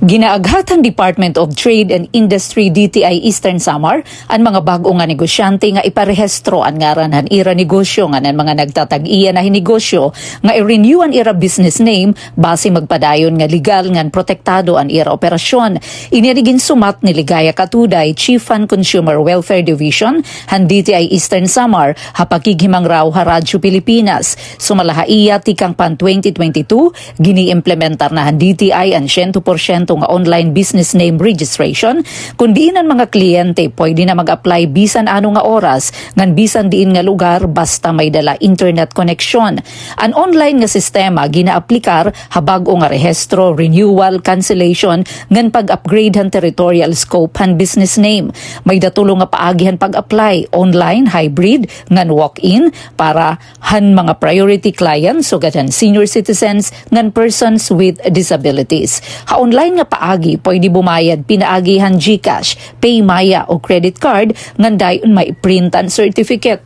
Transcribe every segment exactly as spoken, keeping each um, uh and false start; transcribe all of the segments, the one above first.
Ginaaghat han Department of Trade and Industry, D T I Eastern Samar, an mga bag-o nga negosyante nga iparehistro an ngaran han ira negosyo ngan an mga nagtatag-iya na hin negosyo nga i-renew an ira business name basi magpadayon nga legal ngan protektado an ira operasyon. Ini an iginsumat ni Ligaya Katuday, Chief han Consumer Welfare Division han D T I Eastern Samar, ha pakighimangraw ha Radyo Pilipinas. Sumala ha iya, tikang pa han twenty twenty-two, gini-implementar na han D T I an siyento porsyento nga online business name registration, kun diin an mga kliyente pwede na mag-apply bisan ano nga oras ngan bisan diin nga lugar basta may dala internet connection. An online nga sistema ginaaplikar ha bag-o nga rehistro, renewal, cancellation, ngan pag-upgrade han territorial scope han business name. May da tulo nga paagi han pag-apply: online, hybrid, ngan walk-in, para han mga priority clients, sugad han senior citizens ngan persons with disabilities. Ha online nga paagi, pwede bumayad pinaagi han GCash, PayMaya o credit card, ngan dayon may print an certificate.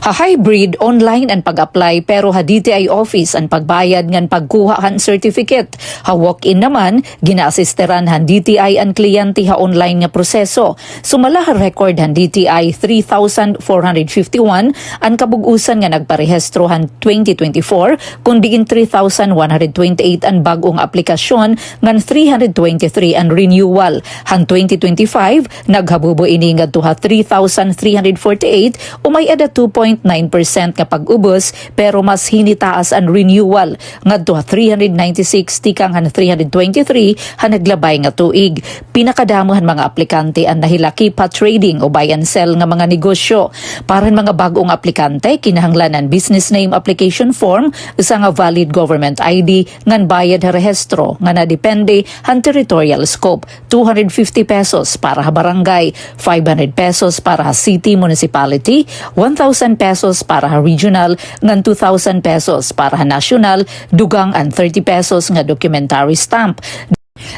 Ha hybrid, online an pag-apply, pero ha D T I office an pagbayad ngan pagkuha han certificate. Ha walk-in naman, ginaasistiran han D T I an kliyente ha online nga proseso. Sumala ha record han D T I, three thousand four hundred fifty-one an kabug-osan nga nagparehistro han twenty twenty-four, kun diin three thousand one hundred twenty-eight an bag-o nga aplikasyon ngan three hundred twenty-three an renewal. Han twenty twenty-five, naghabubo ini ngadto ha three thousand three hundred forty-eight, o may-ada two point nine percent nga pag-ubos, pero mas hinitaas an renewal ngadto ha three hundred ninety-six tikang han three hundred twenty-three ha naglabay nga tuig. Pinakadamo han mga aplikante an nahilakip ha trading o buy and sell nga mga negosyo. Para han mga bag-o nga aplikante, kinahanglan an business name application form, usa nga valid government I D, ngan bayad ha rehistro nga nadepende han territorial scope. Two hundred fifty pesos para ha barangay, five hundred pesos para ha city, municipality, one thousand pesos para ha regional, ngan two thousand pesos para ha national, dugang an thirty pesos nga documentary stamp.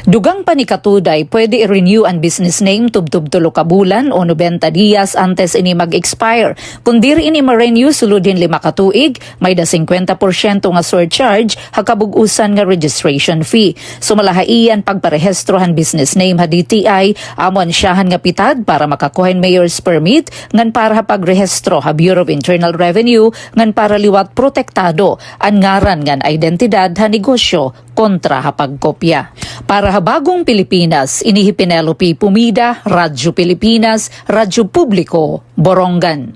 Dugang pa ni Katuday, pwede i-renew an business name tubtob tulo ka bulan o nobenta diyas antes ini mag-expire. Kun diri ini ma-renew sulod hin lima ka tuig, may-da singkwenta porsyento nga surcharge ha kabug-osan nga registration fee. Sumala ha iya, an pagparehistro han business name ha D T I, amo an syahan nga pitad para makakuha hin mayor's permit ngan para ha pagrehistro ha Bureau of Internal Revenue ngan para liwat protektado an ngaran ngan identidad ha negosyo kontra ha pagkopya. Para ha Bagong Pilipinas, ini hi Penelope Pumida, Radyo Pilipinas, Radyo Publiko, Borongan.